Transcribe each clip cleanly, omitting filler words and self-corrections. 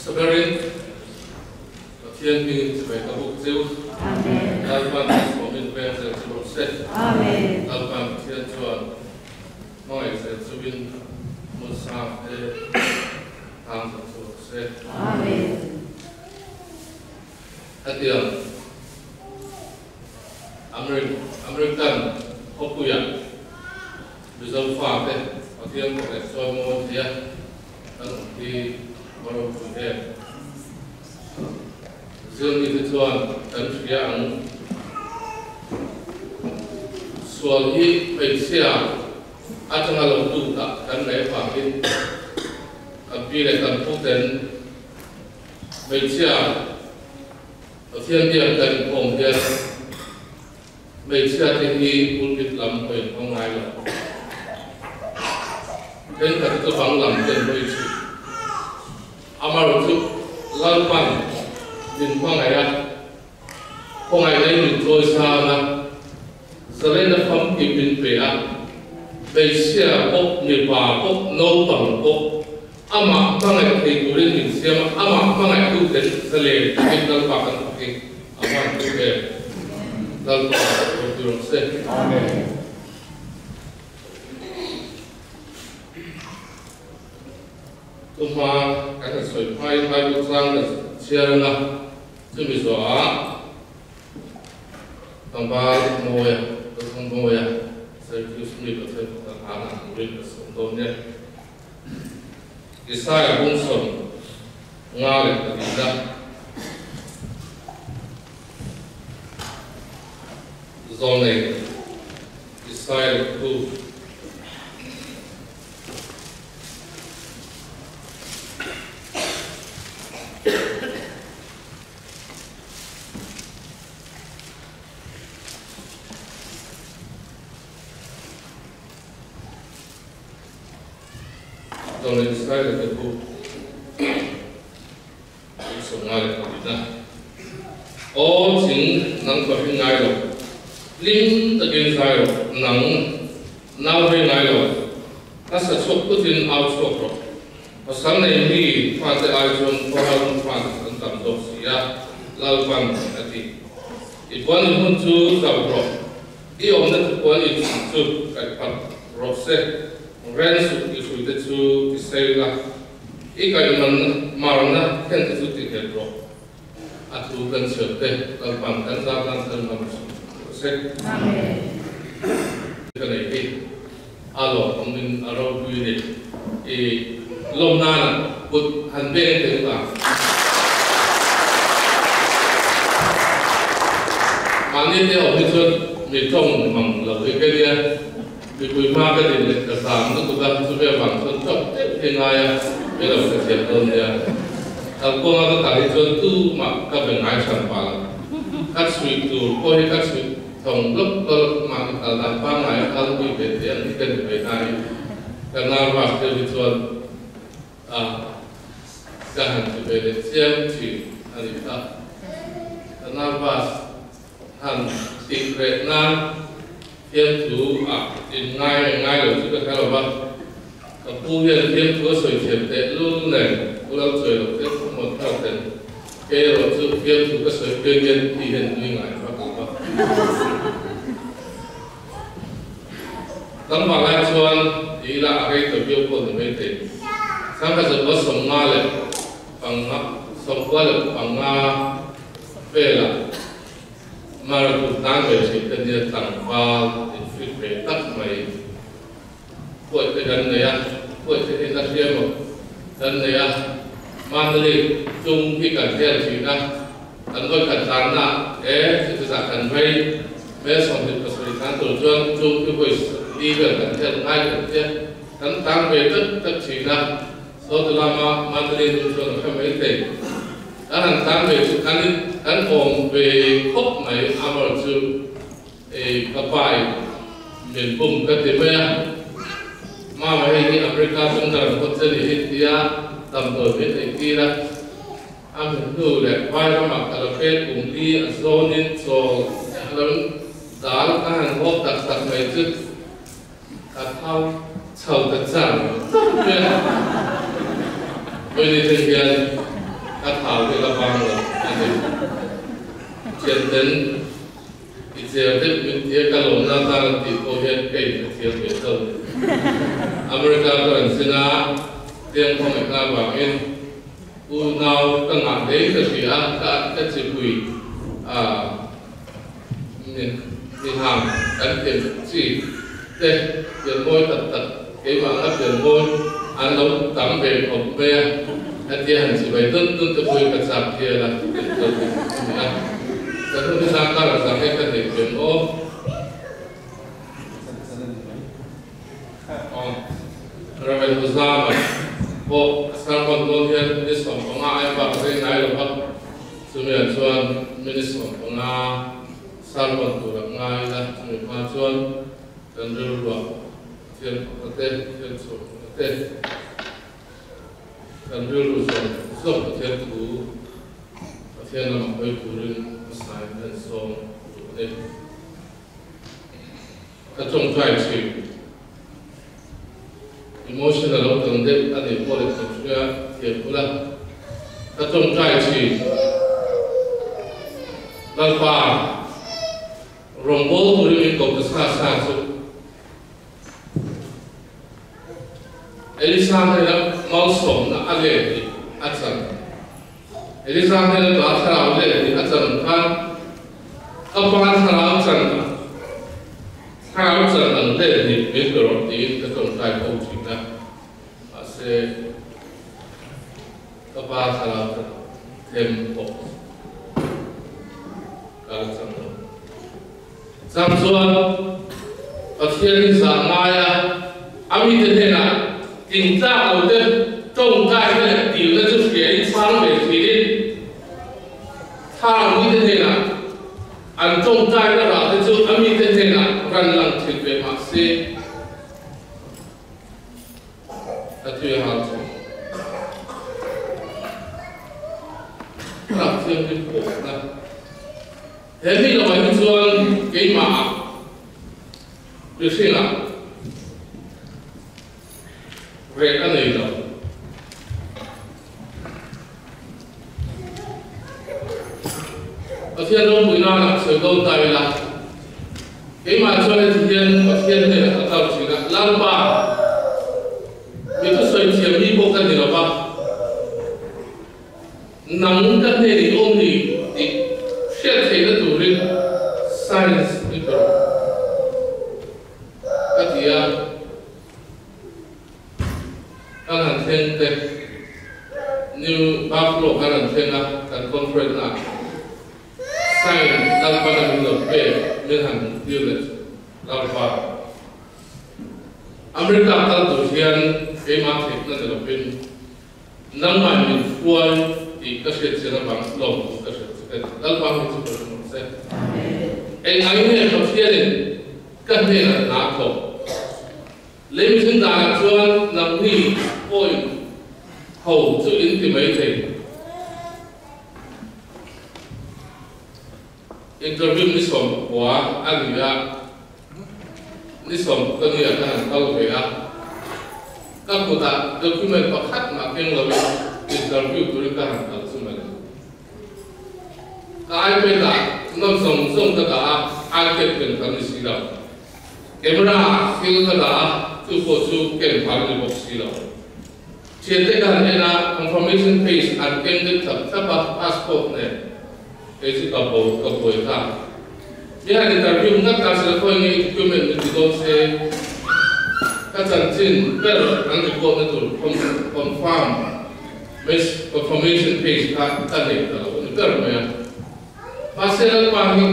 Hmasa berin Pathian hmingin chibai ka buk cheu. Amen. Lalpan malsawmin veng zel chu rawh se. Amen. Lalpan Pathian chuan hmangaih zel chuvin hmun sang te tang zel chu rawh se. Amen. Hetiang American khawpuia Mizo fate Pathian fak leh chawi mawi theia kan awm hi a ropui em? Zirmite chuan kan hria ang. Sual hi hmeichhia atanga lo lut ah kan ngaih avangin kan pi leh kan puten hmeichhia Pathian biak kan inkhawm hian Hmeichhia te hi pulpit lam hawi an hmang ngai lo. Thenkhat chu bang lam te an hawi thin. Amaherawhchu Lalpan min hmangaih a, khawngaih nei min chawi sang a, zalena famkim min pe a, hmeichhia pawh, mipa pawh, naupang pawh amah hmangaih thei turin min siam a, amah hmangaihtu ten zalen takin Lalpa kan fak hi a hman tur em? Lalpa ropui rawh se. Amen. Thuhma kan han sawi phai Bible chang kan chhiar anga chumi zawhah Tlangval Mawia, Lalthang Mawia, Syracuse mi Pathian pakhat hlan ah turin ka sawm dawn nia. Isaiah bung 54na Zawlnei Isaiah lehkhabu Zawlnei Isaiah lehkhabu 54na Aw thing nang ka hring ngai lo, hlim takin zai rawh, nang nau rei ngai lo, ka sa chhuak putin au chhuak rawh. Pasal nei mi fate ai chuan khuaral fate an tam zawk si a, Lalpan a ti. I puan in hmun chu zauh rawh, i awmna thupuan in chhun chu kaih phat rawh se, ren suh i hruite chu ti sei la, i kaih marna khen te chu ti nghet rawh. A thu kan chhiar te Lalpan kan zar nan thal hmang rawh se. Amen. Ka nei hi a lawmawm in a ropui ni. I lawm nana kut han beng teh u a. Mahni te awm hi chuan mi tawng mang lo hi ka nia. Mipui hma ka din leh ka zam lutuk a, chumi avang chuan tawp deuh hi ngai a, mi lo hrethiam dawn nia. Kalkawnga ka kal hi chuan tumah ka be ngai hran pah lo. Ka chhuih tur pawh hi ka chhuih thawng lawk lawk mahni kal dan pangngai a kal pui ve thei ang hi ka ni ve nai. Ka nervous deuh hi chuan a ka han ti ve leh chiam thin a ni kha. Ka nervous Han tih reh nan fiamthu ah in ngai reng ngai lo chu ka hre lo va, ka pu hian fiamthu a sawi thiam teh lul nen u lo chawi lo te khaw mawn thar ten kei erawh chu fiamthu ka sawi piang hian mi hian nui ngai vak lo va. Tlangval lai chuan ti ila a rei ta viau pawh ni maithei. Sangha zakua 55, 95 velah Marathon tan ve thin te nia tlangval infit ve tak mai phuaih te kan nei a, phuaih te hi na hria maw kan nei a, Manali tum hi kan hel thin a, kan vawikhat tlanna e chuti zah kan rei mel 27 tlan tur chuan tum hi vawi li vel kan hel ngai kan tia, kan tlan ve tlat tlat thin a. Saw ti lama Manali nu chuan a hre mai thei. Kan han tlan ve chu kan in kan awm ve khawp mai Amar chu ei ka pa in min bum ka ti mai a. Mama hei hi America chung ka rawn hawn che ni hi tia damdawi min ei tir a. A min hnu leh vai ramah ka la pek kum li a zawn in chawl a lo dal ka han hawp tak tak mai chu. Ka thau chho ta char char mai a, vawiin te hian Thianten i cher deuh min tia ka lawmna atan an tih pawh hian ka inhrethiam ve tho. America ka rawn zin a, tiang khawngaihna avangin unau ka ngah hle ka hria a, ka ka chipui a mi hang kan thiam chi te pian mawi tak tak keimah anga pian mawi an lo tam ve khawp mai a, hetia han chibai dun dun te pawhin ka chak hial a tih chu a ni a. Kan hun hi zang karah zang nge ka neih ve ang aw. Aw Rev. Huzama pawh a sermon dawn hian ni 15 ai bak rei ngai lo va, chumi ah chuan minute 15 sermon tur a ngai la, chumi hma chuan kan rilruah Pathian pakhat te, Pathian chhuah pakhat te, kan rilru zawng zawng Pathian thu Pathian lamah hawi turin hmasain kan sawm duh a ni. Ka tawngtai thin. Emotion a lo tam deuh a nih pawh leh kan hria thiam ula. Ka tawngtai thin. Lalpa, rawngbâwl turin min ko ta sa sa chu. Elisa hnena malsawmna a let tih a chan. Elisa hnena tah thlarau let tih a chan khan ka pa thlarau chan ang thlarau chan ang let nih min pe rawh tiin ka tawngtai fo thin a, mahse ka pa thlarau chan them pawh ka la chan lo. Chang chuan Pathian hi zah ngaia a mite hnenah tling tlak lo te tawngtaina leh dilna chu hriain chhang ve thin. Thlang mite hnenah an tawngtaina rah te chu a mite hnenah ran lang thin ve mah se a tui a hal thung. Thlarau Thianghlim pawhna. He mi lamah hi chuan keimah mihringah reh a nei lo. Pathian ropui nanah sawi dawn ta ila, keimah chuan heti hian Pathian hnenah ka kal thin a, Lalpa, mi thusawi thiam mi pawh ka ni lo va, Nang ka hnen i awm ni tih hriat theihna turin science i pe rawh ka ti a, kan han thleng te New Buffalo kan han thleng a, kan conference ah sign Lalpana min lo pek min han hmuh tir leh Lalpa. America kal tur hian keimah theihna ni lovin Nangmah min hruai tih ka hriat chian avang lawm chu ka hriat che ka Lalpa hming chu ka ring rawh se. Eng ang nge Pathianin ka hnenah hna a thawk? Lei mihring danah chuan nangni pawhin ho chu in ti mai thei. Interview ni 19 a ni a, ni 10 ka nia ka han kal ve a, ka kutah document pakhat mah keng loin interview turin ka han kal chu mawle. Ka iPad ah note zawng zawng ka dah a, iPad ken phal ni si lo. Camera ah thil ka dah a, chu pawh chu ken phal ni bawk si lo. Thiante ka han en a, confirmation page an keng deuh thlap thlap a, passport nen. Kei chu ka bo, ka buai ta. Mi han interview ngat ta sela khawi nge i document min ti dawn se, ka chanchin ber an record na tur confirm confirmation page kha ka nei ta lo a ni ber mai a. Mahse Lalpa hi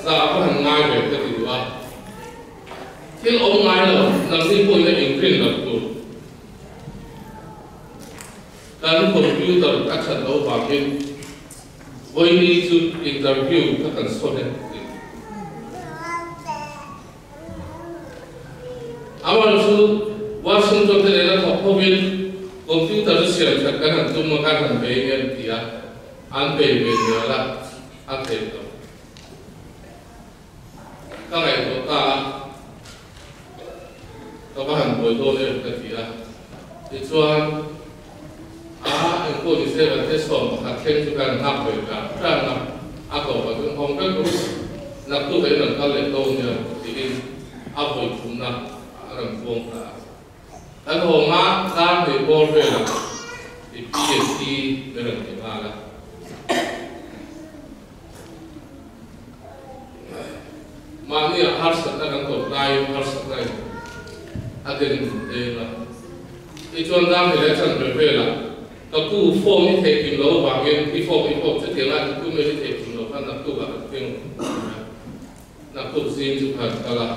zah va han ngai ve ka ti duh a. Thil awm ngai lo, nangni pawhin a inrin loh tur. Kan computer a that loh vangin vawiini chu interview kha kan sawn e tih. Amah chu Washington te nena thawk hovin computer chu siam that kan han tum a, kan han bei nge an ti a, an bei ve mial a, a theih loh. Ka ngaihtuah ta a, ka va han buai dawn em ka ti a. Tichuan, a engpawh ni se kan te 11 thleng chu kan nghak ve ta tan a. A tawpah chuan hawng vek ru, naktuk ah in rawn kal leh dawn nia tiin a vawi thumna a rawn puang ta a. Kan hawnga tlang hnih bawr velah i PSC min rawn ti nghal a. Mahnia harsatna kan tawp laiin harsatna in a den min deng a. Tichuan Dami leh Chan ve velah ka pu form i theih kim lo avangin i form i form chutiang a i pu mail i theih kim lo khan naktuk ah kan keng ang a. Naktuk zing chu khan kal a.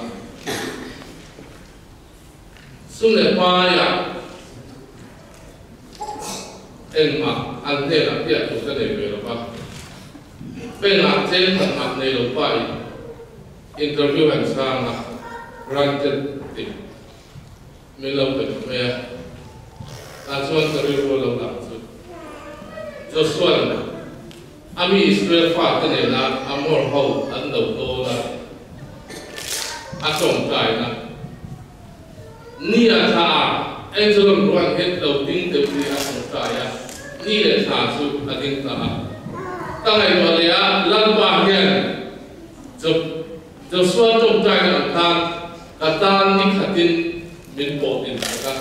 Sum leh paiah engmah an hnenah piah tur ka nei ve lo va, pengah cheng khat mah nei lo pahin interview han chhang a, granted tih min lo pe ta mai a, tah chuan ka rilru a lo lang chu. Joshua-n a mi Israel fate nena Amor ho an do dawn a, a tawngtaina ni a thla a, Angelon ruan het lo ding deuh hi a tawngtai a, ni leh thla chu a ding ta a. Ka ngaihtuah leh a, Lalpa hian Joshua tawngtaina ang khan ka tan ni khatin min pawh din sak a,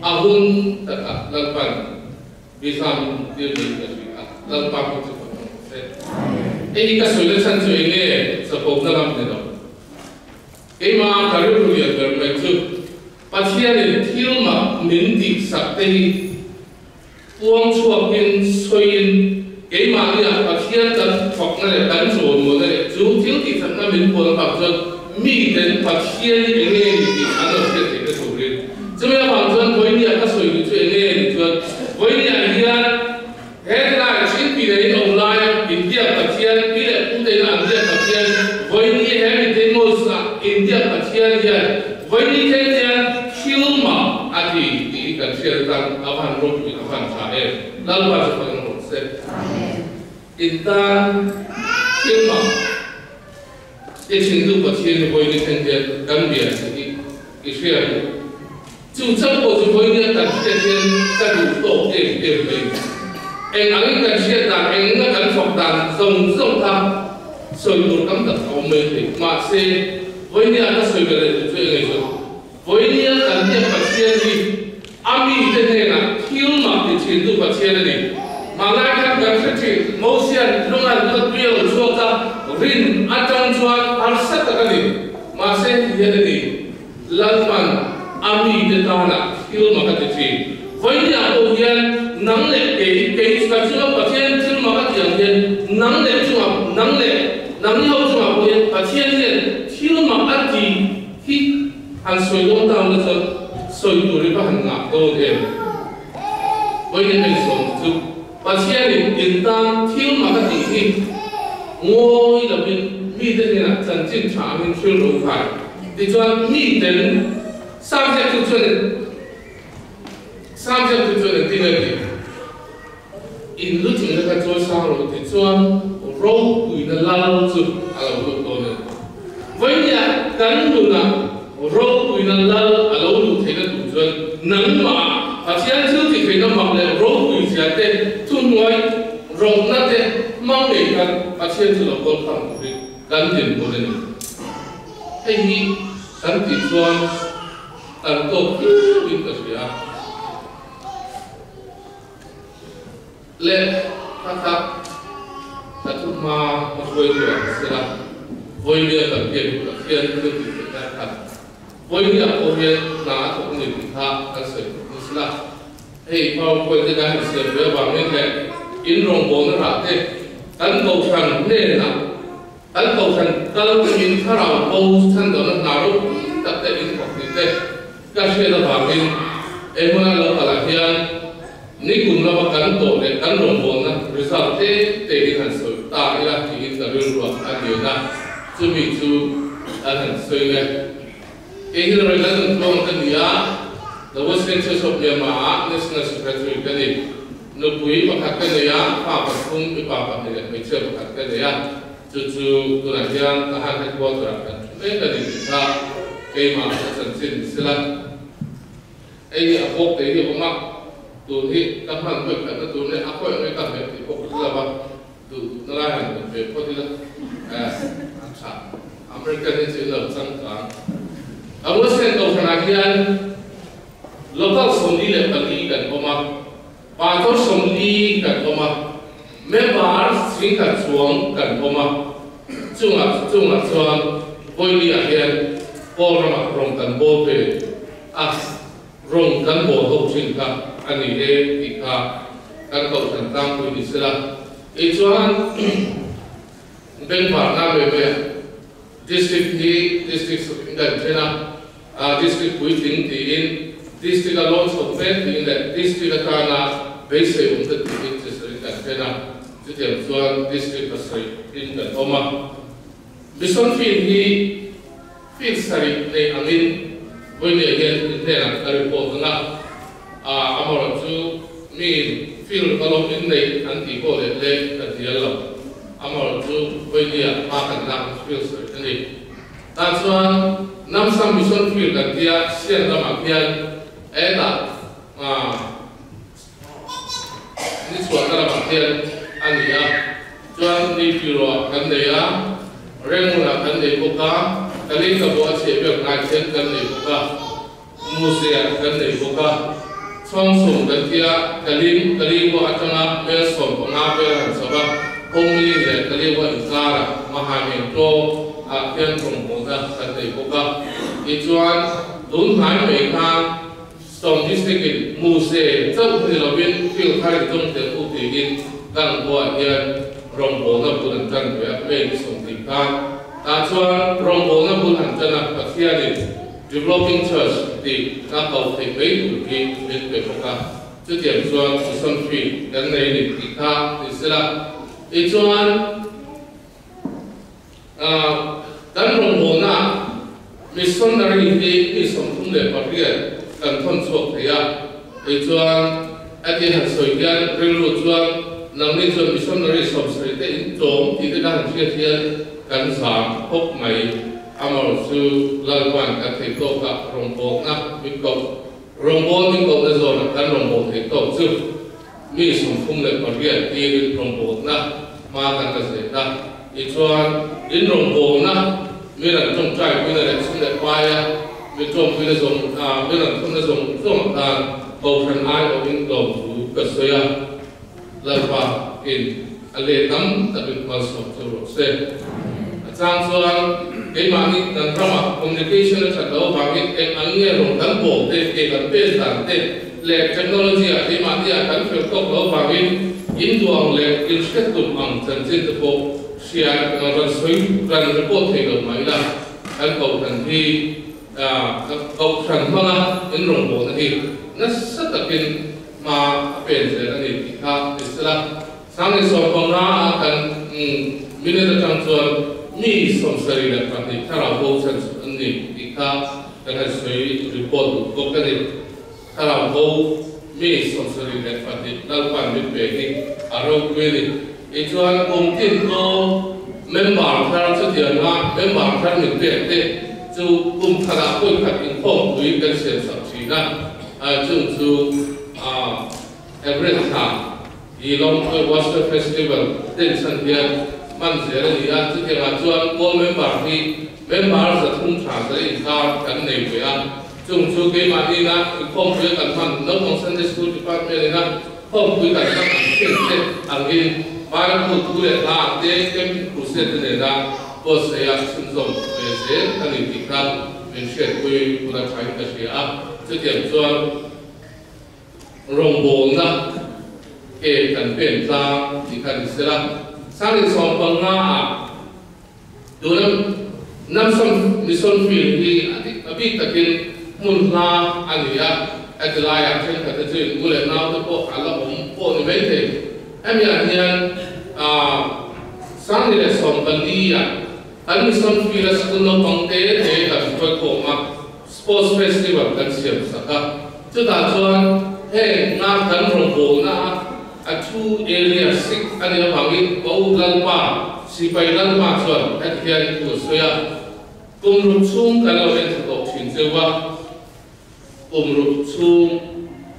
a hun takah Lalpan Visa min hmuh tir mai ka hria a, Lalpa pawh chu ka hmang se. Hei hi ka sawi na chhan chu eng nge chakawpna lam ni lo. Keimah ka rilru lian ber mai chu Pathianin thil mak min tih sak te hi puang chhuakin sawiin keimahniah Pathian kan thawkna leh kan chawimuahna leh chu thil tih thatna min puan avang chuan miten Pathian hi eng nge ni tih an lo hriat theihna turin Chumi avang chuan vawinia ka sawi duh chu eng nge ni chuan vawinia hian he tlai Chinpi leh in awm laia India Pathian pi leh pu te ina an biak Pathian vawini he mite Moses-a India Pathian hian vawini thleng hian thil mah a ti tih hi kan hriat atan a van ropui a van tha em Lalpa chu fak rawh se. In tan thil mah I thintu Pathian hi vawiin thleng hian kan bia che hi i hria ang u. Chu chauh pawh chu vawiin kan hriat hian ka duh tawk em em mai. Eng angin kan hriat dan, eng anga kan thawk dan zawng zawng kha sawi tur tam tak a awm mai thei. Mahse, vawiin ka sawi ve leh duh chu eng nge chuan, vawiin kan biak Pathian hi A mite hnenah thil mak ti thintu Pathian a ni. Hmanlai khan kan hre thin, Mosia'n lungan ka tui a lo chhuak a, rin atang chuan harsa tak a ni. Mahse heti hian a ni, Lalpan a mite tanah thil mak a ti thin. Vawinia pawh hian nang leh kei, kei ka chunga Pathian thil mak a ti ang hian nang leh chungah, nang leh nangni ho chungah pawh hian Pathian hian thil mak a ti hi Han sawi dawn ta na chuan sawi tur hi ka han ngah dawn em? Vawiin hei sawm chu Pathianin in tan thil mak a tih hi ngawi lovin mite hnenah chanchin tha angin thil ro khai. Tichuan miten Samziaktu chuan Samziaktu chuan engtin nge tih? In lu chung te kha chawi sang rawh tichuan ropuina lal chu a lo lut dawn a ni. Vawinia kan nunah ropuina lal a lo luh theihna tur chuan nangmah Pathian thil ti theihna mak leh ropui zia te, thuhnuai rawtna te hmang ngei khan Pathian chu lo kawl khang turin kan dinhmun a ni. Hei hi kan tih chuan kan tawk viau in ka hria. Leh kha kha ka thu hma ka hruai tur ang sela, vawinia kan biak hi Pathian thil tih theih lai khan vawinia pawh hian hna a thawk a ni tih kha kan sawi thawk ni sela, hei powerpoint te kan han siam ve avangin leh in rawngbawlna rah te kan kohhran hnenah kan kohhran kal tumin thlarau bo chhandawhna hna ropui tak te in thawk tih te Ka hriat avangin he hmuna lo kalah hian nikum lama kan tawh leh kan rawngbawlna result tlem te in han sawi ta ila tiin ka rilruah a lian a, chumi chu an han sawi nge. Kei hi Rev. Lalnuntluang ka ni a, The Wesleyan Church of Myanmar ah National Secretary ka ni. Nupui pakhat ka nei a, fa pathum, mipa pahnih leh hmeichhia pakhat ka nei a. Chu chu tunah hian Tahan headquarter-ah kan thu mek a ni tih kha keimah ka chanchin ni sela. Hei hi a bawk te hi a awm a, tun hi ka hman vawi khatna tur nge a khawi ang nge ka hmet tih pawh ka hre lo va. Duh duhna lai han awm ve phawt ila a tha. American hi chu in lo changkang. A Western Kohhranah hian local 44 kan awm a, pastor 40 kan awm a, member 10,000 chuang kan awm a. Chungah chungah chuan Vawinia hian Pawl ramah rawng kan bawl ve a, rawng kan bawl ho thin kha a ni e tih kha kan Kohhran tlangpui ni sela. Tichuan bengvarna ve ve a District hi District in kan then a, District puitling tiin, District a lawn chho mek tiin leh District atana beisei awm te tiin chi sawiin kan then a, chutiang chuan District pasarih in kan awm a. Mission field hi field sarih nei angin vawinia hian in hnenah ka report ang a, amaherawhchu chu miin field ka lawm in nei an tih pawh leh leh ka hnial lo, amaherawhchu vawinia hma kan lak chu field sarih a ni. Tah chuan Namsang Mission Field kan tia Sian ramah khian hetah Ni chhuahna lamah hian a ni a, chuan ni piruah kan nei a, Rengunah kan nei bawk a, Kalingkabo a chheh vel hnai khian kan nei bawk a, Museah kan nei bawk a, Chhawngsawm kan tia Kaling, Kaliwa atanga mel 15 vel han chho a, Hongling leh Kaliwa inkarah Mahaimeng Tlo ah khian rawngbawlna kan nei bawk a, tichuan tun hnai mai khan Stone District in Muse chauh ni lovin field thar in tum tel u tiin kan khuaah hian rawngbawlna bul an tan ve a, May ni 20 khan. Tah chuan rawngbawlna bul han tan a, Pathianin Developing Church tih ka ko theih mai tur hi min pe bawk a, chutiang chuan mission field kan nei ni tih kha ni sela. Tichuan. Kan rawngbawlna missionary hi mi 38 kan thawn chhuak thei a, tichuan a ti han sawi hian rilru chuan nangni chuan missionary 70 te in tlawm tih te ka han hriat hian kan zam khawp mai. Amarawh chu Lalpan kan thei tawkah rawngbawlna min koh, rawngbâwl min kohna zawnah kan rawngbâwl thei tawk chu Mi 38 tirin rawngbawlna hma kan la zet a, tichuan in rawngbawlna mi rawn tawngtai puina leh chhun leh paia mi tawngpuina zawng mi rawn thunna zawng zawngah khan Kohhran aiawhin lawmthu ka sawi a, Lalpa in a let tam takin malsawm chu rawh se. A chang chuan keimahni kan ramah communication a that loh avangin eng ang nge rawn kan bawl te, ke kan pen dan te leh technology ah keimahni ah kan fel tawk loh avangin in duang leh in hriat tum ang chanchin te pawh hria rawn sawi ran report thei lo mah ila kan kohhran hi kohhran hmanga in rawngbawlna hi nasa takin hma a pen zel a ni tih kha ni sela. 1015 a kan minute atang chuan mi 72 thlarau bo chhan chhuah an ni tih kha kan han sawi report duh bawk a ni. Thlarau bo mi 72 Lalpan min pe hi a ropui a ni. Tichuan kum tin pawh member thar chutianga member thar min pek te chu kum khatah pawikhat inkhawmpui kan siam sak thin a, chung chu April thla hi Lawngtlai Waster Festival ten chhan hian hman zel a ni a, chutiangah chuan Pawl member hi member 300 tha zel inkar kan nei ve a, chung chu keimahniina inkhawmpui a kan hman naupang Sunday School Department ina khawmpui kan hman ang thin te angin Bible thu leh hla ang te Camping Crusade te nena buatsaih a chhunzawm ve zel a ni tih kha min hriatpui hun a thain ka hria a, chutiang chuan Rawngbawlna ke kan pen tlang tih kha ni sela, 1015 ah tuna Namsam Mission Field hi a dik a bik takin hmun hla a ni a, heti laiah thenkhat te chu in u leh nau te pawh a la awm pawh ni maithei. Hemi ah hian 1014 ah kan Mission Field a sikul naupang te te kan hruai khawm a, Sports Festival kan siam sak a, chutah chuan heng nga kan rawngbawlna a a thu area sik a nih avangin ka u Lalpa, Sipai Lalpa chuan heti hian thu a sawi a, Kum ruk chhung kan lo en thla tawh thin cheu a, kum ruk chhung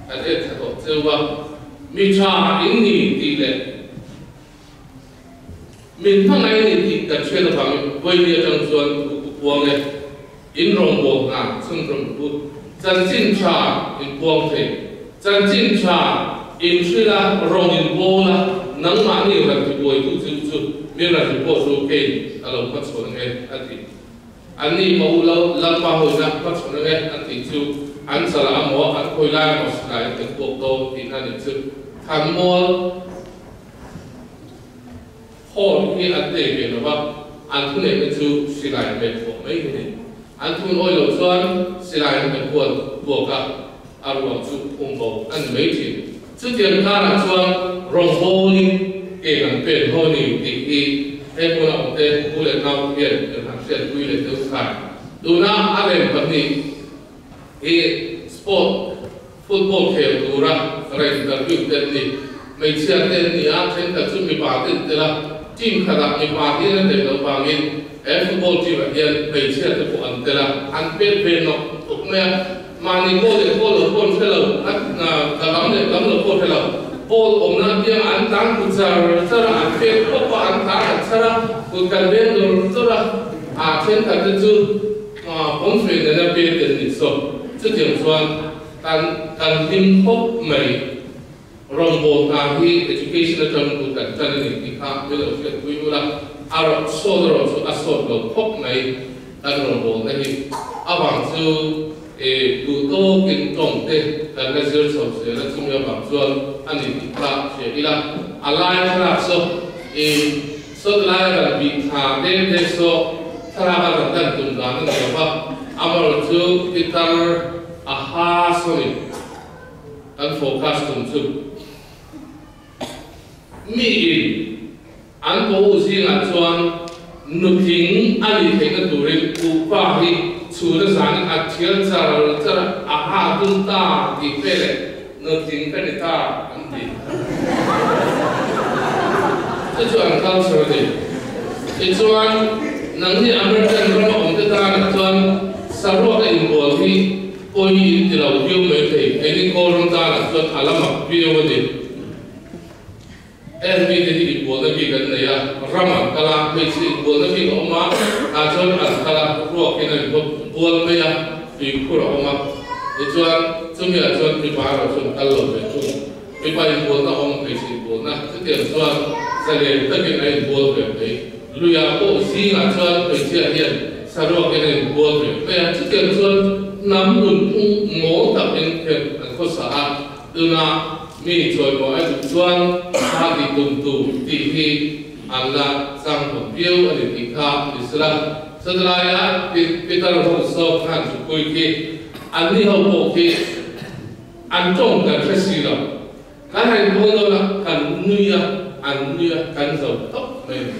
kan en thla tawh cheu a, mi tha in ni tih leh. Min hmangaih a ni tih kan hriat avangin vawiin atang chuan thu ku puang e. In rawngbâwl hna chhunzawm rawh u. Chanchin tha in puang thei. Chanchin tha in hrilh a, rawng in bâwl a, nangmahni ran tibuaitu chu chu mi ran report ru kei a lo hmachhawn ang e, a ti. Anni pawh u lo Lalpa hawina hmachhawn ang e an tih chu an chalah amaw an khawi lai amaw silai an tel puak dawn tihna a nih chu. Thanmual. Hall hi an nei ve lo va, an thuneihna chu silai hmet khawh mai hi ni. An thun awi loh chuan silai an hmet kual puak a, a ruang chu phum bo a ni mai thin. Chutiang karah chuan rawngbawlin ke kan pen haw ni tih hi he hmuna awmte pu leh nau hian kan han hriatpui leh deuh thai. Tuna a lem pahnih hi sport Football khel tura rain interview te an ni. Hmeichhia te an ni a, thenkhat chu mipa te an tel a. Team khatah mipa hian a tel loh vangin he football team ah hian hmeichhia te pawh an tel a, an pet ve nawk nawk mai a. Mahni goal leh goal lo pawh an hre lo, a ka lam leh lam lo pawh hre lo. Ball awmna apianga an tlan ku char char a, an pet pawp a, an tlan an chhar a, kut kan veng dawr dawr a. A thenkhat te chu pawnfei nena pet an ni saw. Chutiang chuan kan kan hlim khawp mai. Rawngbâwl hna hi education atang kut kan ṭan a ni tih kha min lo hriatpui ula, a rawh sawt erawh chu a sawt lo khawp mai kan rawngbâwlna hi. Avang chu e duh tawkin tawng te kan la zir chho zel a, chumi avang chuan a ni tih kha hria ila. A lai thlalak saw e sawt lai a rawn bih thla te te saw thlalak a rawn lan tum dan a ni lo va, amaherawhchu pitar a ha saw ni. Kan focus tum chu mi in an pawh zingah chuan nutling a nih theihna turin upa hi chhun a zanin a thial char char a, a ha tum ta tih ve leh nutling ka ni ta an ti. Chu chu an culture a ni. Tichuan nangni American rama awmte tanah chuan saruak a inbual hi Pawi in ti lo viau mai thei, keini Kawlram tanah chuan a la mak viau a ni. Heng mite hi inbualna bik an nei a, ram an kal a, hmeichhe inbualna bik a awm a, tah chuan an kal a, ruakin a inbual mai a, tuikhur a awm a, tichuan chumiah chuan mipa erawh chuan kal lo ve thung. Mipa inbualna a awm, hmeichhe inbualna, chutiang chuan zalen takin a inbual ve mai. Luiah pawh zingah chuan hmeichhia hian saruakin a inbual ve mai a, chutiang chuan hnam nunphung mawl takin khian an khawsa a, tunah mi chawimawi a duh chuan tha tih tum tur tih hi an la chang hawn viau a ni tih kha ni sela. Chutilaia Peter ho sawp khan thupui khi anni ho pawh khi An tawng kan hre si lo. Kan han inbual dawn a, kan nui a, an nui a, kan zo tawp mai a ni.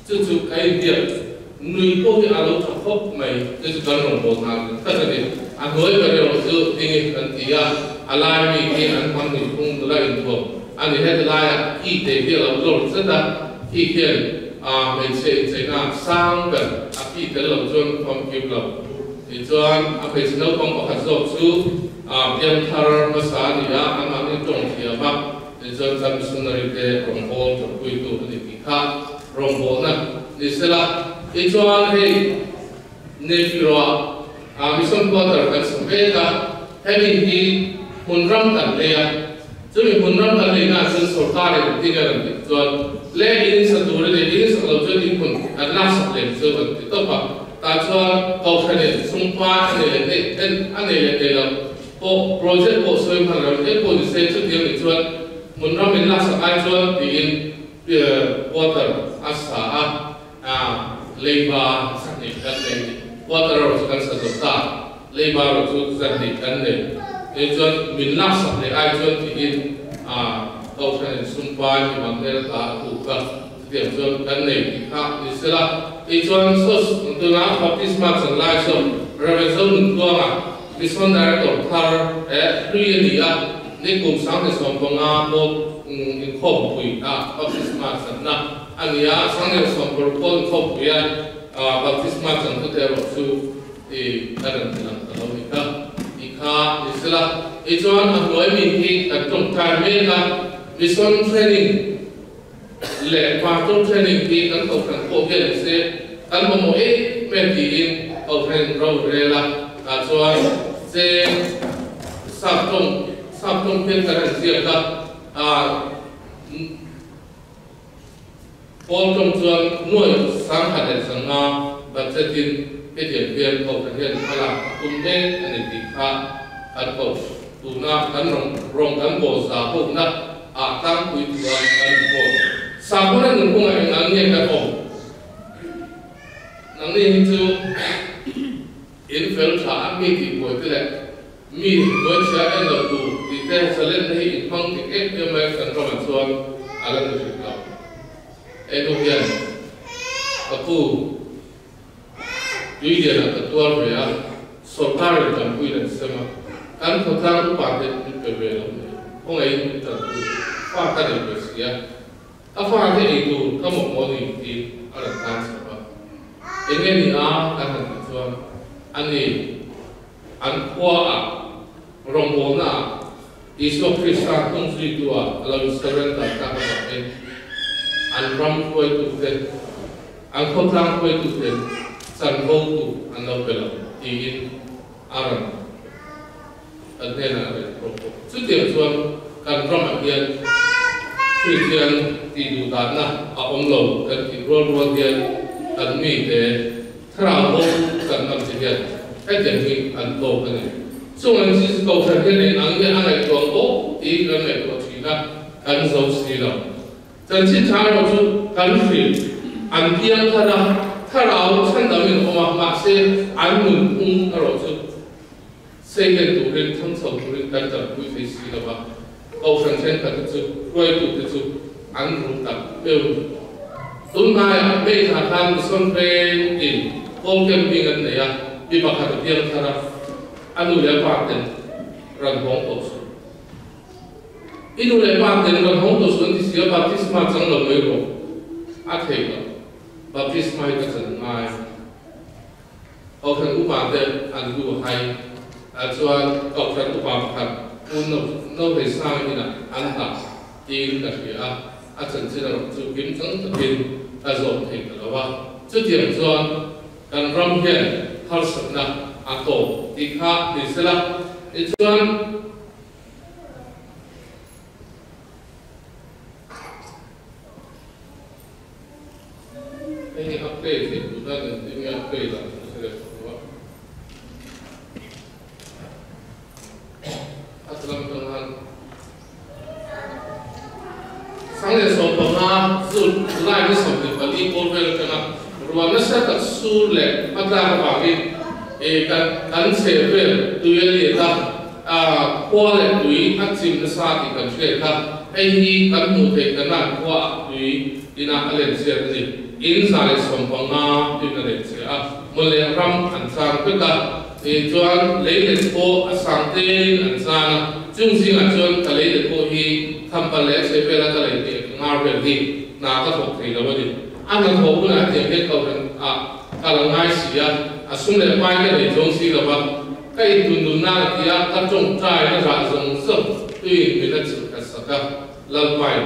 Chu chu ka inbiak nui pawh hi a lo tha khawp mai. Chu chu kan rawn bawl hna dik tak a ni. A hnuai ber erawh chu tinge kan ti a, a lai mi khi an hmang nihphung nula inthuam a ni. Heti laiah ki te hi a lo tlawr zet a, khi khian hmeichhe incheina sang ber a ki tel lo chuan famkim lo. Tichuan, a hmeichhe naupang pakhat zawk chu piangthar hmasa a ni a, anmahni tawng thiam a, tichuan kan missionary te rawngbâwl ṭanpuitu a ni tih kha rawngbâwlna ni sela. Tichuan, hei Nephiroa mission quarter kan sa mek a, hemi hi hmun ram kan lei a, chumi hmun ram kan leinaah chuan sorkarin engtin nge rawn tih chuan le in sa tur a ni, in sak lo chuan in hmun kan laksak lem chu an ti tawp a. Tah chuan Kohhranin sumpa a nei leh nei en a nei leh nei lo pawh project pawh sawi hman lo eng pawh ni se chutiang nih chuan hmun ram in laksak ai chuan tiin quarter a sa a, leiba zahnih kan nei quarter erawh chu kan sa zo ta, leiba erawh chu zahnih kan nei nih chuan min laksak leh ai chuan tiin Kohhranin sumpa mi mang hmel ta a tuk a. Chutiang chuan kan nei tih kha ni sela. Tichuan sos tuna baptisma chan lai saw Rev. Zonuntuanga Mission Director thar eh hlui a ni a, ni kum 1015 pawh inkhawmpui a baptisma channa a ni a, 1016 pawh inkhawmpui a baptisma chan thute erawh chu i ka rawn ti lang ta lo ni kha tih kha ni sela. Tichuan a hnuai mi hi kan tawngtai mek a, Mission Training. leh Pastor training hi kan kohhran pawh hian ni se kan mamawh em em tiin kohhran ro rel a, tah chuan cheng sap tawng sap tawng hian kan han ziak a, ah Pawl tawng chuan nuai 1500 budget in hetiang hian kohhran hian a lak a tum mek a ni tih kha kan koh tuna kan rawng kan bawl za hawkna ah tlangpui tura kan report. Sakhaw na nunphungah eng ang nge kan awm? Nangni hi chu in fel tha a, mi tihbuai te leh mi hnuaichhia en lo tur tih te zalenna hi in hmang dik em em mai kan ramah chuan a la ni hrim lo. Henu hian ka pu tui lianah ka tuar ve a, sawrkarin tanpuiin an sem a, kan khawtlang upa te min pe ve lo mai, khawngaihin min tanpui, fa ka nei ve si a, ka fa te ei tur ka mawhmawh ni tiin a rawn tan chho a. Enge ni a kan han tih chuan ani an khuaah rawngbawlnaah Isua Krista hnungzuitu-ah a lo insurrender tak avangin an ram hruaitute, an khawtlang hruaitute chanvo tu an lo pe lo tiin a rawn kan hnenah a rawn inpawh bawk. Chutiang chuan kan ramah hian Kristian tihduhdanna a awm lo kan tih rual rual hian kan mite Thlarau bo kan ngam che hian hetiang hi an tawk a ni. Chung an chi kohhran hian eng ang nge a ngaihtuah ang aw tiin kan ngaihtuah thin a, kan zo si lo. Chanchin tha erawh chu kan hrilh, an piang thar a, thlarau chhandam in awm a, mahse an nunphung erawh chu seilen turin, thang chho turin kan tanpui thei si lo va, kohhran thenkhat te chu, hruaitute chu an rum tak deuh. Tunhnaiah May thla khan Mission Veng in Pawl Camping an nei a, mi pakhat a piang thar a, a nu leh a pa ten rawn hawng tawh suh. I nu leh pa ten rawn hawng tawh suh an ti si a, baptisma chang lo mai rawh, a theih loh. Baptisma hi ka chan ngai. Kohhran upa te an lu hai ah chuan kohhran upa pakhat Pu Nohei Sang inah an dah tiin ka hria a, a chanchin erawh chu kim chang takin ka zawm thei ta lo a. Chutiang chuan kan ram hian harsatna a tawp tih kha ni sela, tichuan, Hei hi a play theih duh dan engtin nge a play dan chu ka hre leh tawh lo a. A tla lam atang khan 1015 July ni 24 pawl vel atanga ruah nasa tak sur leh hmatlak avangin kan kan chhehvel tui a let a, khua leh tui a chim nasa tih kan hriat kha. Hei hi kan hmuh theih kanan khuaah tui Inah a len chhiat a ni. In 115 in a len chhia a, mawle ram an chang vek a, chuan lei let pawh a sang tein an chang a, chung zingah chuan ka lei let pawh hi thampal leh a chhe vela ka lei teh ka ngar vel hi hna ka thawk thei lo a ni. A hnathawh hunah hetiang hian kohhran ah ka la ngai si a, a sum leh pai ka nei chuang si lo va, ka intundun nan a ti a, ka tawngtai na rah zawng zawng tuiin min a chilh khat sak a, Lalpain.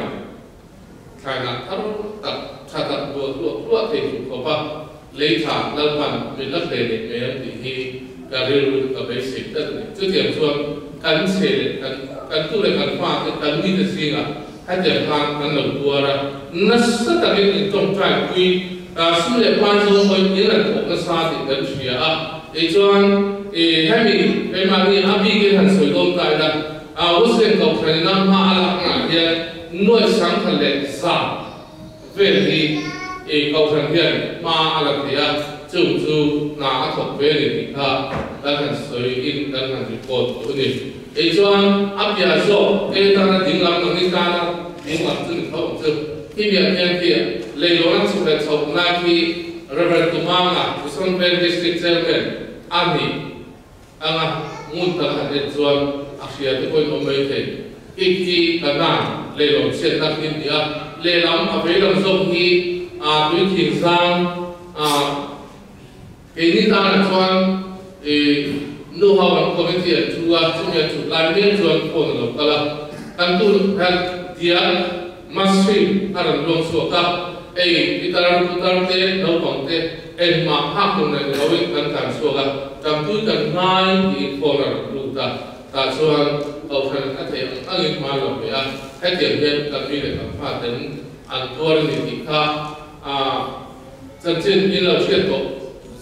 Thlainah thar tak tha tak duah hluah hluah thei tur khawp a lei tha Lalpan min la hle leh mai ang tih hi ka rilru ka beisei tlat a ni. Chutiang chuan kan chhe leh kan kan tu leh kan fa te kan mite zingah hetiang khan kan lo tuar a, nasa takin in tawngtai pui sum leh pai zawng pawhin in rawn thawk nasa tih kan hria a, tichuan hemi keimahni a bikin han sawi dawn ta ila Western Kohhran ina hma a lak angah hian nuai 1100 vel hi Kohhran hian hma a la thei a, chung chu hna a thawk ve a ni tih kha kan han sawi in kan han report duh a ni. Kei chuan a piah zawk e tana dinglam nang ni tana dinglam chu ni tho ang chu. Khi miah hian khi leilawn a chhuk leh chhoh lai khi Rev. Tumanga, Mission Veng District Chairman a ni. Anga ngun tak han en chuan a hria te pawhin awm mai thei. Kik hi Kanan leilawm chhiatna khi an ti a, lehlam a veilam zawk hi a tui thing zang a keini tanah chuan i nu ho an committee an thu a, chumi an thut lai mek chuan phone a lo kal a, kan tun hian dial. Masri a rawn luang chhuak a, hei pitar putar te naupang te engmah hak tur nei loin kan tlan chhuak a, ṭampui kan ngai tiin phone a rawn lut a, tah chuan Kohhran a theih ang angin hma lo ve a, hetiang hian kan mi leh kan faten an tuar a ni tih kha a chanchin in lo hriat tawh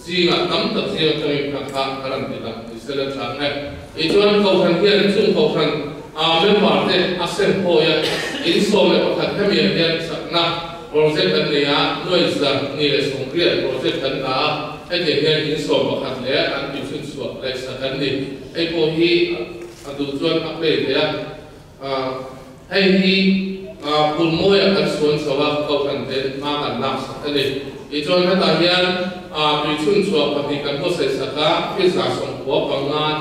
zingah tam tak zing atangin kha kha ka rawn ti lang ni sela tha nge. Tichuan Kohhran hian chung Kohhran a member te a sem hawi a, in 11 hemiah hian chakna project kan nei a, nuai 180 project kan dah a, hetiang hian in 11 leh an tui chhun chhuah laihsak an ni. Hei pawh hi a duh chuan a play thei a. Hei hi Phulmawiah kan suan chho a, Kohhran ten hma kan lak sak a ni. Tichuan hetah hian tui chhun chhuah pahnih kan buatsaih sak a, 95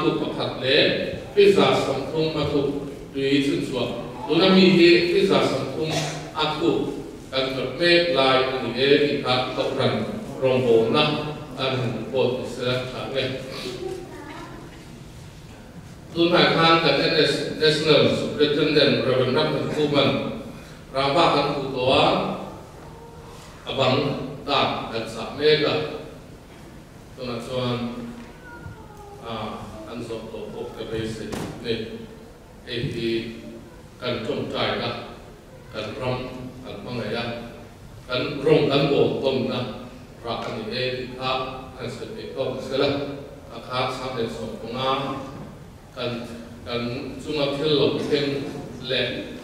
thuk pakhat leh 30 a thuk tui chhun chhuah. Tuna mi hi 30 a thuk kan tawrh mek lai a ni e tih kha Kohhran rawngbawlna an han report ni sela tha nge. Tunah khan kan NS National Superintendent Rev. Raghnath Kuman Rava kan hmuh tawh a, a bang tak kan chah mek a, tunah chuan an zawh tawh bawk ka beisei ni. Hei hi kan tawngtaina, kan ram kan hmangaih a, kan rawng kan bawl tawnna rah a ni e tih kha kan sawi theih tawk a sela, a kha 115 kan kan chunga thil lo thleng leh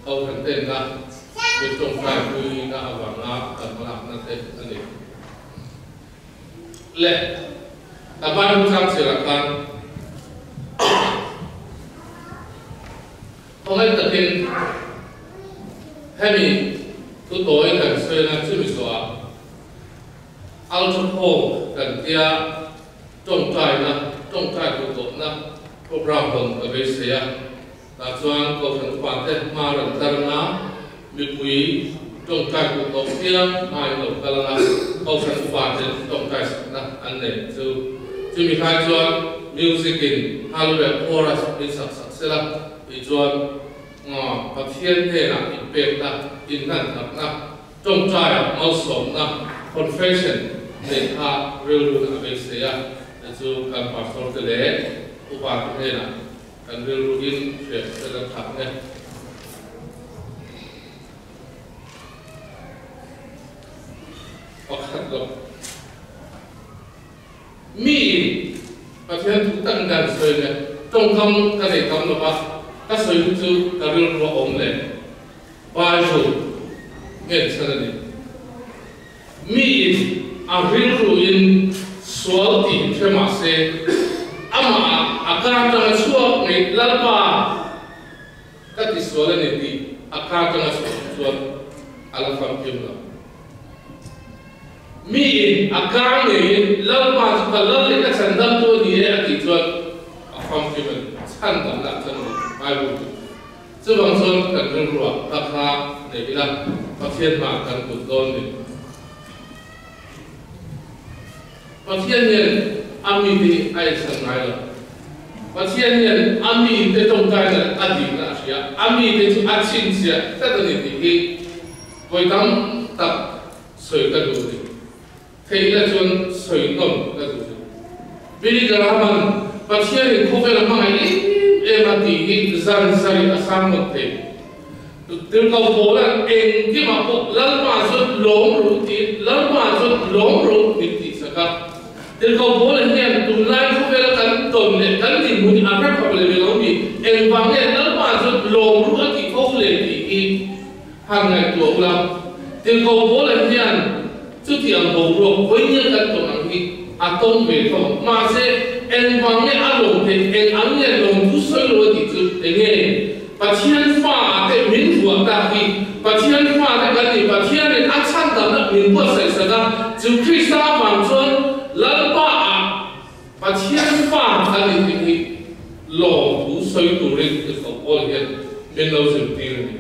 Kohhran tenna mit tawngtai puina avanga kan hmalakna te a ni. Le a Bible chang chhiarah khan khawngaih takin hemi thu tawi kan sawi chumi zawhah Altar Hall kan tia tawngtaina, tawngtai duh tawhna program hawn ka beisei a. Tah chuan Kohhran upate hma rawn tlarna mipui tawngtai duh tawh chiang hmain lo kal anga Kohhran upate tawngtai sakna an nei chu. Chumi hlai chuan music in Hallelujah chorus min sak sak sela tih chuan Pathian hnenah inpekna, inhlanthakna, Tawngtai malsawmna, confession, neih kha rilru a beisei a, hei chu kan pastor te leh upa te hnenah kan rilru in hriat fel a tha e. Pakhat lo. Miin Pathian thu tak dan sawi leh tawngkam ka nei tam lo va, ka sawi hi chu ka rilru a awm leh Bible ngen chhan a ni. Miin a rilruin sual tih hre mah se, amah a ka atanga chhuak ngei Lalpa ka ti sual a ni tih a ka atanga chhuak chuan a la famkim lo. Miin a kar ngeiin Lalpa chu ka lal leh ka chhandam chu a ni e a tih chuan a famkim a ni. Chhandamna a chan a ni Bible chu. Chuvang chuan kan rilruah ka kha nei ila Pathian hmaah kan kut dawn ni. Pathian hian a mite hi a enchhan ngai lo. Pathian hian a mite tawngtaina leh a dikna a hria. A mite chu a chhinchhiah tlat a ni tih hi vawi tam tak sawi ka duh ni. Theihna chuan sawi nawm ka duh ni. Billy Graham-a'n Pathianin khawvel a hmangaih em em a tih hi zan zai a sang ngawt thei. Tirhkoh Paula'n engkimah pawh Lalpa chuan lawm ru tiin Lalpa chuan lawm ru min tihsak a. Tirhkoh Paula hian tunlai khawvela kan tawn leh kan dinhmun hi a hre phak leh ve lo mi? Engvang nge Lalpa chuan lawm ru a tih fo le tih hi han ngaihtuah ula. Tirhkoh Paula hian chuti ang boruak vawinia kan tawn ang hi a tawng ve tho ang. Mahse, engvang nge a lawm theih, eng ang nge lawm thu sawi lo a tih chu eng nge? Pathian fa te min vuah tak hi Pathian fa te kan ni. Pathianin a chhandamna min buatsaih sak a, chu Krista avang chuan Lalpa ah Pathian fa kan ni tih hi lawm thu sawi turin Tirhkoh Paul hian min lo zirtir a ni.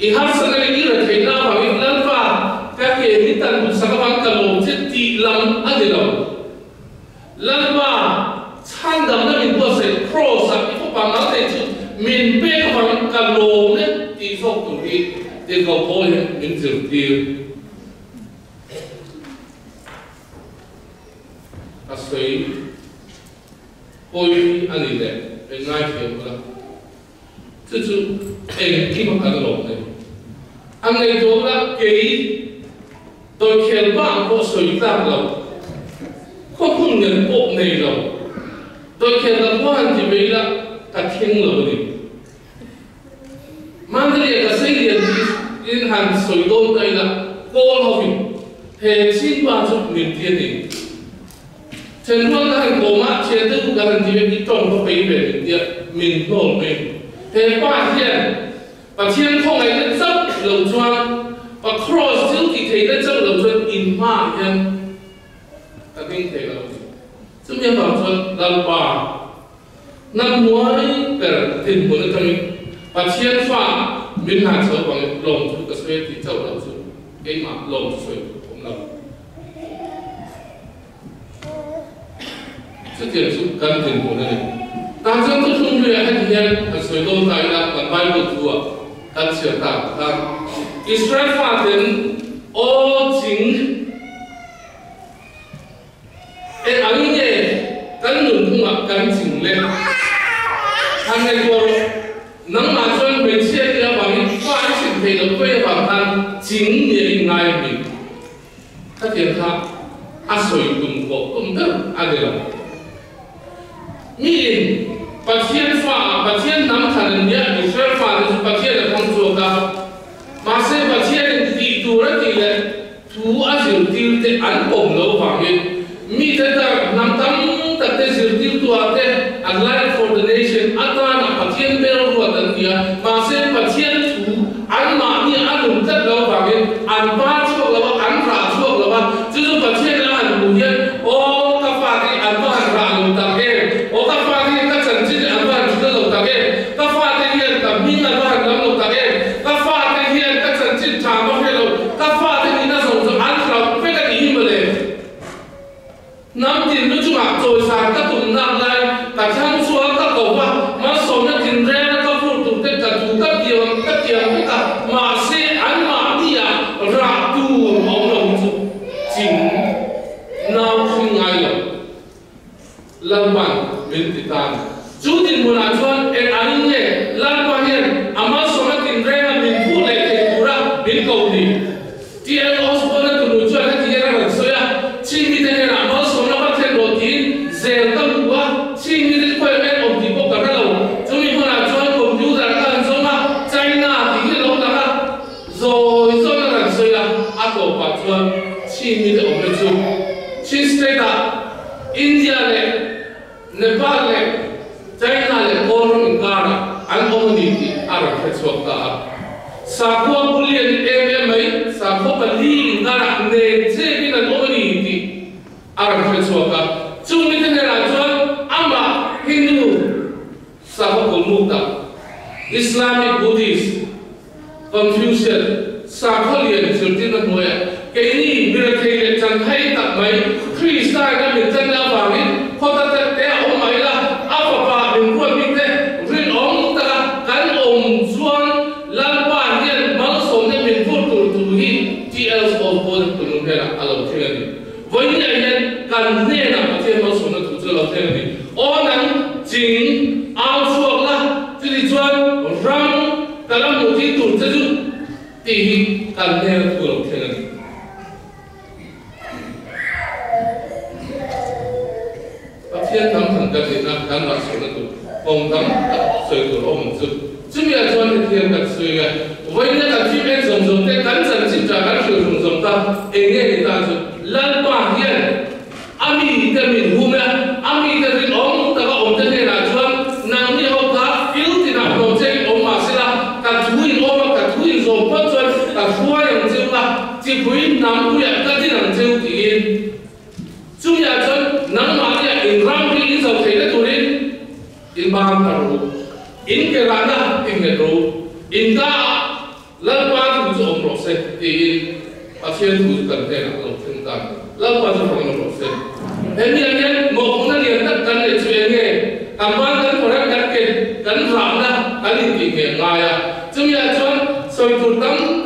I harsatna leh i retheihna avangin Lalpa ka ke min tan duhsak avang ka lawm che tih lam a ni lo. Lalpa, chhandamna min buatsaih Kraws-ah i fapa mal thei chu min pek avangin ka lawm e tih zawk tur hi Tirhkoh Paul hian min zirtir. A sawi pawi a nih leh eng ngaithiam ula, chu chu engkim a kan lawm nei. A ngaihtuah ula kei dawikhelh bang pawh sawi tlak lo, khawhmun ngen pawh nei lo, dawikhelh lam pawh han ti mai ila ka thleng lo a ni. Mandalay ka sei lian hi in han sawi dawn ta ila kawl hovin he chinpa chu min ti a ni. Thenrual ka han kawm a, thian deuh ka han ti ve i tawng ka pei ve min tia min hnawl mai. He pa hian Pathian khawngaihna chauh lo chuan, pa cross thil tih theihna chauh lo chuan in hmaah hian ka ding thei lo a ni. Chumi avang chuan Lalpa Hnamhnuai ber dinhmun atangin Pathian fa min hlan chho vangin lawmthu ka sawi a tih chauh loh chu keimah lawmthu sawi tur a awm lo. Chutiang chu kan dinhmun a ni. Tah chuan thuthlung hluiah heti hian kan sawi dawn ta ila kan Bible thu-ah kan chhiar ta ang khan Israel faten aw ching Eng ang nge kan nunphungah kan ching le? Han ngaihtuah rawh. Nangmah chuan hmeichhia te avangin fa i hrilh theih loh pawi avang khan ching nge i ngai a mi? Khatiang kha a sawi tum pawh tum ber a ni lo. Miin Pathian fa ah Pathian hnam thlan an nia, Israel fa te chu Pathian a thlang chhuak a, mahse Pathianin tih tur a tih leh thu a zirtir te an pawm lo vangin mite tak hnam tam tak te zirtirtu ah te a Light for the Nation atana Pathian bel ruat an ti a, mahse Pathian thu anmahni a nun tlat lo vangin an par chhuak lo a, an rah chhuak lo a, chu chu Pathian a han hmuh hian aw ka fate hi an va han rah lo tak em, aw ka fate hi ka chanchin hi an va han hrilh lo tak em, ka fate hian ka hming an va han lam lo tak em, ka fate hian ka chanchin tha an va hre lo, ka fate nihna zawng chu an hlauh vek a nih hi mawle. Hnam tin lu chungah chawisan ka tum nak lai, ka thlang chhuak ka ko va, malsawmna tinreng a ka vur tur te ka duh ka tiang ka tiang vek a, mahse anmahni ah rah tur a awm lo hi chu ching nau hring ngai lo. Lalpan min ti ta ni. Chu dinhmunah chuan eng angin nge Lalpa hian a malsawmna tinreng a min phuh leh thei tura min ko ni? TL Osborne-a tunu chuan heti hian a rawn sawi a, Chhing mite hnenah malsawmna va thlen rawh tiin zel ka hmu a, chhing mite chu khawiah nge awm tih pawh ka hre lo. Chumi hmunah chuan computer ka han zawng a, China tih hi a lo lang a, zawi zawiin a rawn sawi a, a tawpah chuan chhing mite awmna chu Chin State-ah India leh Nepal leh China leh Kawlram inkarah an awm a ni tih a rawn hre chhuak ta a. Sakhua bul lian em em mai, sakhua pali inkarah nen chepin an awm a ni tih a rawn hre chhuak a. Chung mite hnenah chuan amah Hindu sakhua kulmuk tak, Islamic Buddhist, Confucian sakhaw lian zirtirna hnuaiah keini mirethei leh chanhai tak mai Krista in a min tlanna avangin khawta tak te a awm mai la, a fapa min ruat mite rinawm taka kan awm chuan Lalpa hian malsawmna min vur tur thu hi TL Osborne tunung hnenah a lo thleng a ni. Vawinia hian kan hnenah Pathian malsawmna thu chu a lo thleng a ni. Aw nang ching au chhuak la, chutih chuan ram ka la hmuh thil tur che chu tih hi kan hnena thu a lo thleng a ni. Pathian hnam than kan nihna kan rahsawhna tur kawng tam tak sawi tur a awm ang chu. Chumi ah chuan heti hian kan sawi nge, vawiina kan thim en zawng zawng te, kan chanchin tah kan hrilh hlum zawng ta, eng nge ni ta chu? Lalpa hian a mi te min hum e, a mi te rinawm taka awm te hnenah chuan nangni ho kha fil tinah hlawm che in awm mah sela, ka thu in awm a, ka thu in zawm phawt chuan ka hruai ang cheu a, chipui hnampuiah ka din ang cheu tiin. Chumi ah chuan nangmahnia in ramri in zo theihna turin in bang thar ru, in ke rahna in nghet ru, in ka ah Lalpa thu chu awm rawh se tiin Pathian thu chu kan hnenah a lo thleng ta a ni. Lalpa chu fang lo rawh se. He mi ah hian mawhphurhna lian tak kan neih chu eng nge? Kan ban kan phawrh a, kan ke kan rahna kan intih ngheh ngai a. Chumi ah chuan sawi tur tam.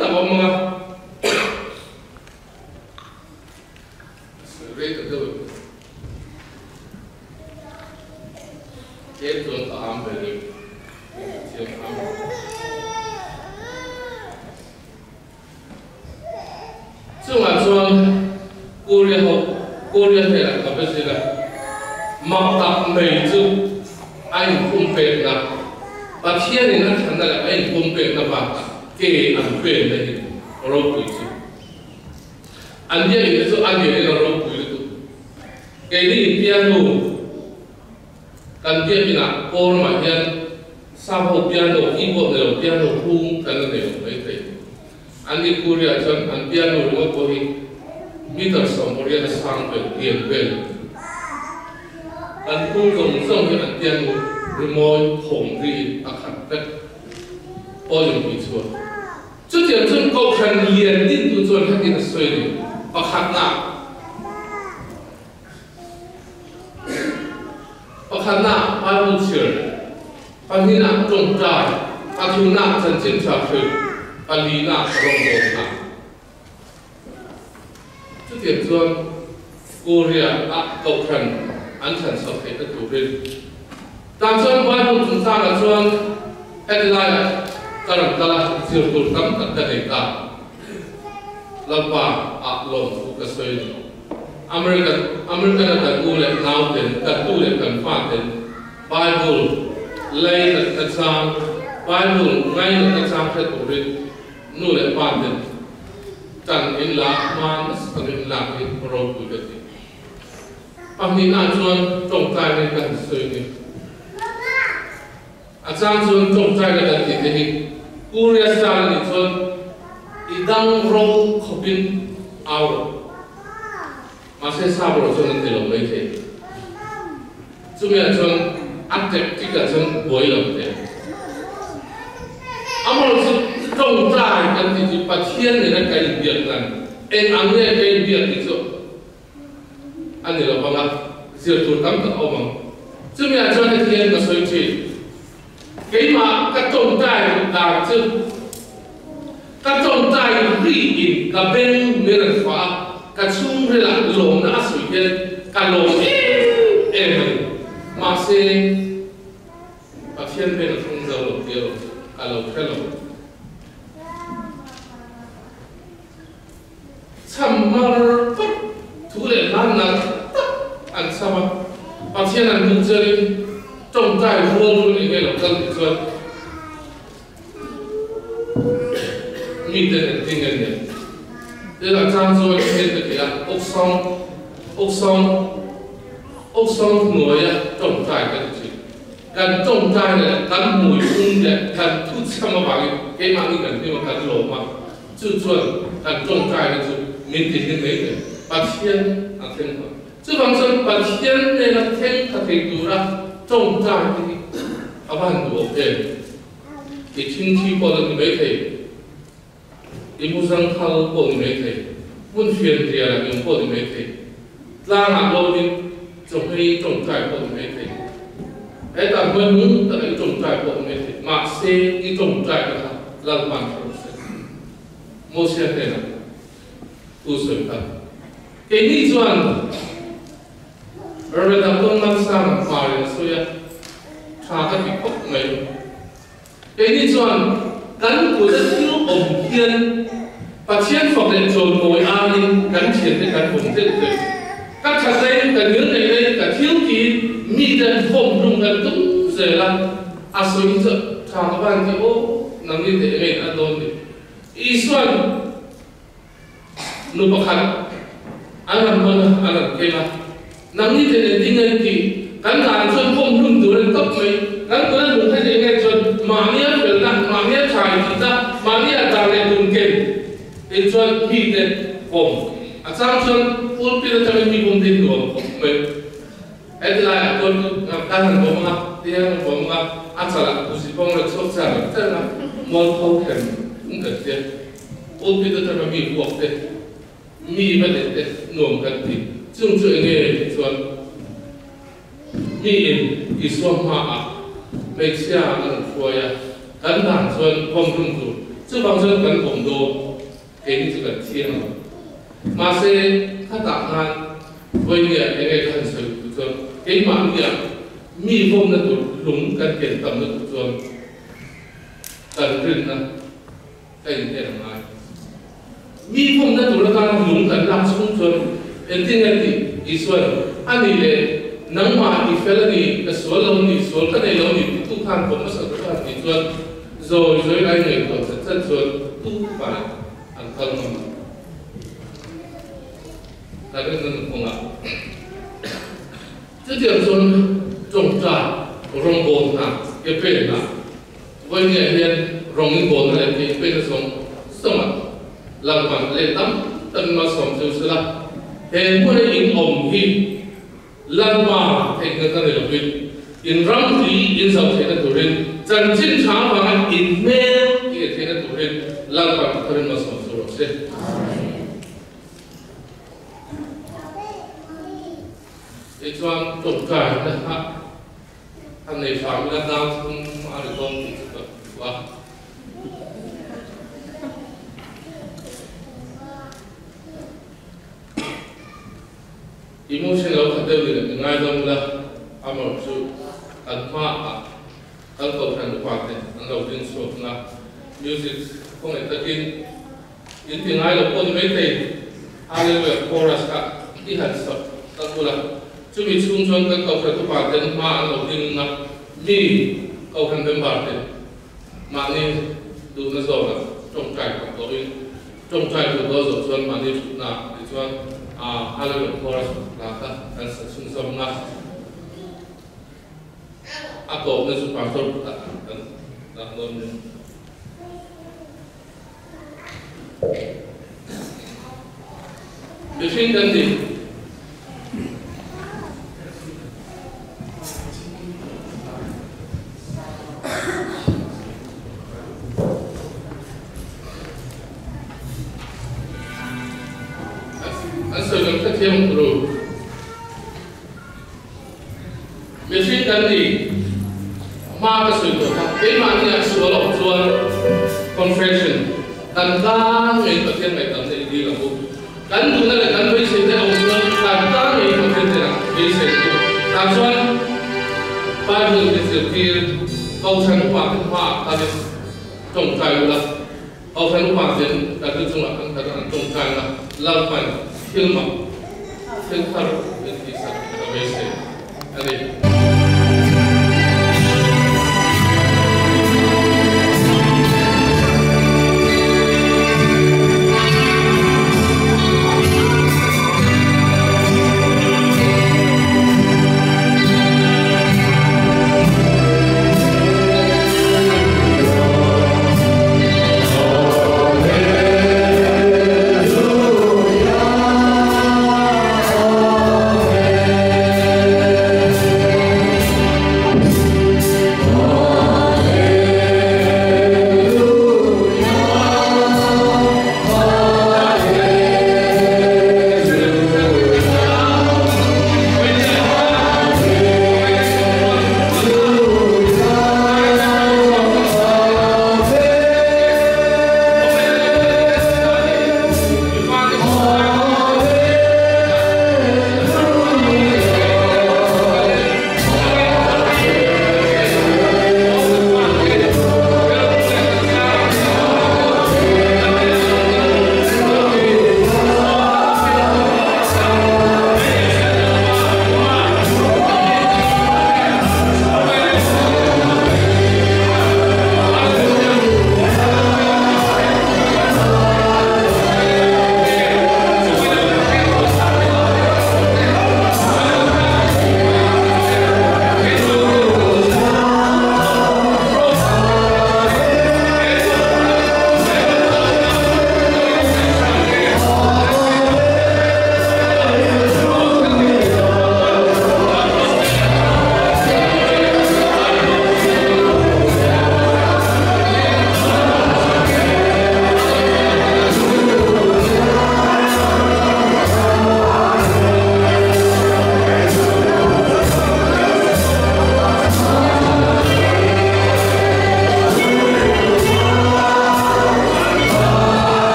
mai chu a inpumpekna, Pathianin a thlanna leh a inpumpekna bakah ke an penna hi ropui chu. An biakinn te chu a lianin a ropui lutuk. Keini piano kan biakinah kawrmah hian sap ho piano, keyboard ni lo piano hung kan la nei lo maithei. An ni Korea chuan an piano ringawt pawh hi meter 80 a sang vel lian vel. Kan phung zawng zawng hi an piano rimawi thawm ri a khat vek pawh in tih chhuah. Chutiang chuan Kohhran lian dintu chuan hetin a sawi a ni, Pakhatna, Pakhatna Bible chhiar, pahnihna tawngtai, pathumna chanchin tha hrilh, palina rawngbawlna. Chutiang chuan Korea ah Kohhran an thlan chhuak theihna turin tan chuan Bible chungchangah chuan heti laiah ka rawn kal a, zir tur tam tak ka nei ta. Lalpa ah lawmthu ka sawi a ni. American American a kan u leh nau ten, kan tu leh kan fa ten Bible lei natna chang, Bible ngai natna chang hre turin Nu leh pa ten tan in la hma nasa tak in lak hi ropui ka ti. Pahnihna chuan tawngtai hi ka han sawi ni. A chang chuan tawngtai na kan tih te hi Korea style a nih chuan i dang ro khawpin au rawh. Mahse sap erawh chuan an ti lo mai thei. Chumi ah chuan a tactic ah chuan buai lo teh. Amaherawhchu chu tawngtai kan tih chu Pathian nena ka inbiak nan eng ang nge ka inbiak tih chu a ni lo vang a, zir tur tam tak a awm ang. Chumi ah chuan heti hian ka sawi thin, keimah ka tawngtai duh dan chu ka tawngtai ri in ka beng min rawn fah a, ka chhungrilah lawmna a sawi hian ka lawm em em a ni. Mahse, Pathian beng a thleng zo lo tih erawh chu ka lo hre lo. Chham mar tak thu leh hlan nalh tak an chham a, Pathian an hmuh chianin tawngtai rual rual eng nge lo kal tih chuan miten an ti nge nia. Tin a chang chuan heng ka ti a, awksawng, awksawng, awksawng hnuaia tawngtai ka ti thin. Kan tawngtai leh kan hmui phung leh kan thu chham avangin keimahni kan hlim a, kan lawm a, chu chuan kan tawngtaina chu min ti hlim mai thei. Pathian a thleng phah. Chuvang chuan Pathian hnena thleng kha thei tura tawngtai te hi a va han duh awm em? I thinthi pawh la ni mai thei, i mu zangthal pawh ni mai thei, hmun fian rial ah i awm pawh ni mai thei, tlang ah lawnin chawhmei tawngtai pawh ni mai thei, hetah hnuai hmung takah i tawngtai pawh ni mai thei, mahse i tawngtai te kha Lalpa'n hre rawh se. Mosia hnenah thu sawi kha. Keini chuan Rev. Doctor Malsanga hmarin a sawi a, tha ka ti khawp mai. Keini chuan kan kut a thil awm hian Pathian fak leh chawimawi aiin kan thiante kan awm deuh deuh. Ka thatlain, ka ngilneihnain, ka thil tiin mite vawm hlum kan tum zel a, a sawi hi chu tha ka van ti aw, nangni teh engin a dawn ni. Isuan. Nu pakhat an rawn hawn a, an rawn keng a. Nangni te nen ding an ti. Kan dan chuan pawm hlum tur a ni tawp mai. Kan kut a lung hei leh nge chuan mahnia felna, mahnia tha intihna, mahnia dan leh dun ken te chuan mi te pawm. A chang chuan pulpit atangin mi pawm te hi nuam khawp mai. Heti laiah chuan kan han bawm ang a, ti hian kan bawm ang a, a chalah kuzi pawng leh chhuak char char a, mualpho khem phung kan tia. Pulpit atanga mi huak te, mi va leh te nuam kan ti. Chung chu enge tih chuan miin Isua hmaah hmeichhia an rawn hruai a, kan dan chuan vawm rum tur. Chuvang chuan kan vawm dawn, keini chu kan thiang lo. Mahse, khatah khan vawinia enge ka han sawi duh chuan keimahnia mi vawmna tur lung kan ken tam lutuk chuan kan rinna Ka inhel a ngai. Mi vawmna tur atana lung kan lak chhung chuan engtin nge tih Isua'n a nih leh? Nangma i felani ka sual lo ni sual ka nei lo ni ti tu khan ko masa tu khan ti chuan rồi rồi ai người ko chan chan chuan tu phải an kal ngam ta cái nan khonga chu tiang chuan trong trại rong bồn na ke pe na voi nge hian rong in bồn na le ke pe na song song lang man le tam tan ma som chu sala he mu le in om hi lan ma thei na ka ne lo pin in ram ti in sau thei na turin chan chin cha ma in me ki thei na turin lan pa turin ma som chu ro se e chuan tong kai na ha an nei pham na dang thum a ri tong ti chu wa emotion lo kha deuh ni ngai dam la amor chu an ma a an ko than pa te an lo ding so na music kong e takin in ti ngai lo pon mai te hallelujah chorus ka ti han so ta kula chu mi chung chuan kan ko kha tu pa ten ma an lo ding na mi ko khan member te ma ni du na zo na trong kai ko to in trong kai ko do zo chuan ma ni thu na ti chuan a hallelujah chorus la ka an sa chung som na a ko na su pastor ta na no ni Machine gun ni an soi kan kha thiam ru machine gun ni ma ka soi to kha ke ma ni a su lo chuan confession kan ta ngai pathian mai tam nei di lo kan du na le kan với sei te ong chuan kan ta ngai pathian te na với sei tu ta chuan Bible ni zir tir kau chan pa kan ma ta ni tong kai la kau chan pa ten ta tu chung kan ta an tong kai la lang pan thil ma thil thar in ti sak ta ve sei ani Hallelujah.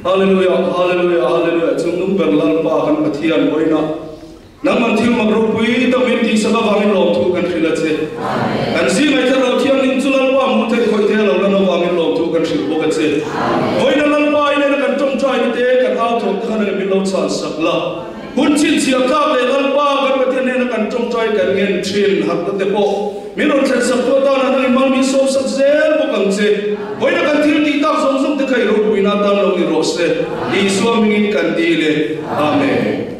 Hallelujah Hallelujah Hallelujah Chungnung ber Lalpa kan Pathian vawiinah Nangman thil mak ropui tak min tihsak avangin lawmthu kan hrilh a che. Kan zingah i thlarau thianghlim chu Lalpa hmuh theih khawih thei a lo lan avangin lawmthu kan hrilh bawk a che. Vawiina Lalpa i nena kan tawngtai te kan au thawk te khan eng min lo chhan sak la. Hun chhinchhiah tlak leh Lalpa kan Pathian nena kan tawngtai kan ngen thin harhna te pawh min rawn thlen sak tu atana nangin mal min sawm sak zel bawk ang che. Vawiina kan thil tih tak zawng zawng te kha i ropuina atan lo ni rawh se. Isua hmingin kan dil e. Amen.